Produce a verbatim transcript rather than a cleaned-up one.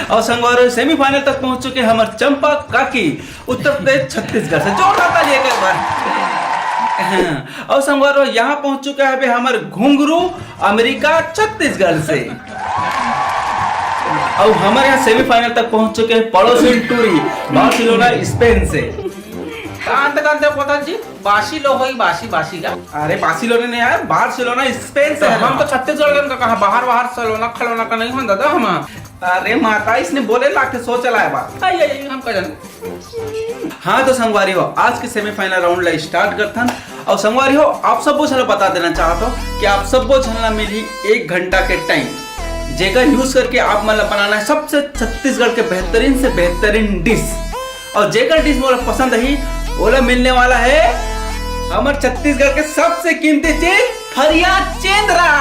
अउ संगवारी हो, सेमीफाइनल तक पहुंच चुके हमर चंपा काकी, उत्तर प्रदेश, छत्तीसगढ़ से। जोरदार ताली एक बार। अउ संगवारी हो, यहाँ पहुंच चुका है हमर घुंघरू, अमेरिका, छत्तीसगढ़ से। अउ हमर यहाँ सेमीफाइनल तक पहुंच चुके हैं पड़ोसी टूरी, बार्सिलोना, स्पेन से। कांत कांत पता जी, बासी लो होई, बासी, बासी का। अरे, बार्सिलोना नहीं यार, बार्सिलोना, स्पेन से तो है हम ना। तो छत्तीसगढ़ का कहा, बाहर, बाहर सलोना खलोना का नहीं होता दादा हम। अरे माता, इसने बोले ला के सोच लाए बात। आई, आई, आई, हम का जाने। हाँ तो संगवारी हो, आज के सेमीफाइनल राउंड ला स्टार्ट करथन। अउ संगवारी हो, आप सबो झन ला बता देना चाहत हो कि आप सबो झन ला मिली एक घंटा के टाइम, जेकर यूज करके आप मन ला बनाना है सबसे छत्तीसगढ़ के बेहतरीन से बेहतरीन डिश। अउ जेकर डिश मोला पसंद ही, ओला मिलने वाला है हमर छत्तीसगढ़ के सबसे कीमती चीज, फरिया चेंद्रा।